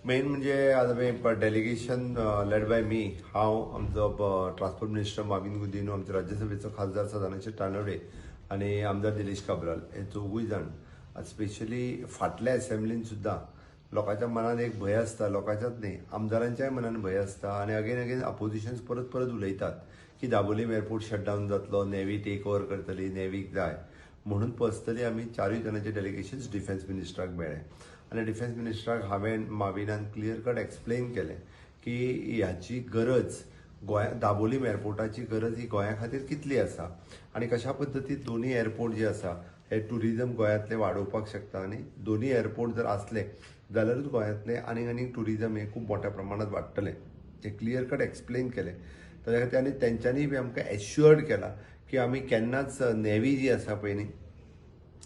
Main म्हणजे आज आमी डेलिगेशन लेड बाय मी, हांव, आमचो ट्रान्सपोर्ट मिनिस्टर माविन गुदिन्हो, आमचे राज्यसभेचो खासदार सदानंद शेट तानवडे आनी आमदार दिलेश काब्राल हे चौगूय जाण. स्पेशली फाटल्या असेंब्लीन सुद्दां लोकांच्या मनात एक भंय आसता, लोकांच्याच न्ही, आमदारांच्याय मनान भंय आसता आनी अगेन अगेन अपोजिशन्स परत परत उलयतात की दाबोलीम एअरपोर्ट शटडावन जातलो, नेवी टेक ओवर करतली, नेवीक जाय म्हणून. पर्सनली आमी चारूय जाणांचे डेलिगेशन्स डिफेन्स मिनिस्टराक मेळ्ळे आनी डिफेन्स मिनिस्टराक हांवें, माविनान क्लियर कट एक्सप्लेन केलें की ह्याची गरज, गोंया दाबोलीम एअरपोर्टाची गरज ही गोंया खातीर कितली आसा आनी कशा पद्दतीन दोनूय एअरपोर्ट जे आसा हे टुरिजम गोंयांतले वाडोवपाक शकता आनी दोनूय एअरपोर्ट जर आसले जाल्यारूच गोंयांतले आनीक आनीक टुरिजम हे खूब मोठ्या प्रमाणात वाडटलें. ते क्लियर कट एक्सप्लेन केलें. ताच्या खातीर आनी तेंच्यांनी बी आमकां एश्युअर्ड केलां की आमी केन्नाच नेवी जी आसा पळय न्ही,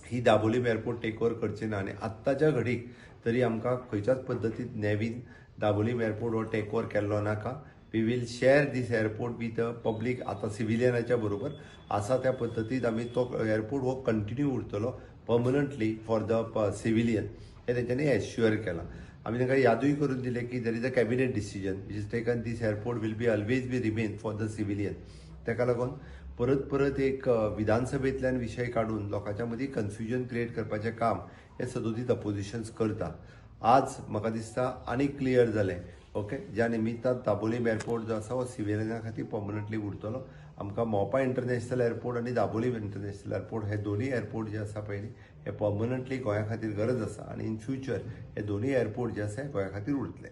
ही दाबोलीम एअरपोर्ट टेक ओवर करची ना आनी आत्ताच्या घडीक तरी आमकां खंयच्याच पद्दतीन नेवीन दाबोलीम एअरपोर्ट हो टेक ओवर केल्लो नाका. We will share this airport with the public. आतां सिविलियनाच्या बरोबर आसा त्या पद्दतीन आमी तो एअरपोर्ट हो कंटिन्यू उरतलो पर्मनंटली फॉर the civilian, हें तेंच्यांनी एश्युअर केलां. आमी तांकां यादूय करून दिलें की there is a cabinet decision which is taken, this airport will be always be remain for the civilian. ताका लागून परत परत एक विधानसभेंतल्यान विशय काडून लोकांच्या मदीं कन्फ्युजन क्रिएट करपाचें काम हें सदोदीत अपोजिशन्स करता. आज म्हाका दिसता आनी क्लियर जालें, ओके, ज्या निमित्तान दाबोलीम एअरपोर्ट जो आसा हो सिविलियना खातीर पर्मनंटली उरतलो. आमकां मोपा इंटरनॅशनल एअरपोर्ट आनी दाबोलीम इंटरनॅशनल एअरपोर्ट हे दोनूय एअरपोर्ट जे आसा पळय न्ही, हे पर्मनंटली गोंया खातीर गरज आसा आनी इन फ्युचर हे दोनूय एअरपोर्ट जे आसा हे गोंया खातीर उरतले.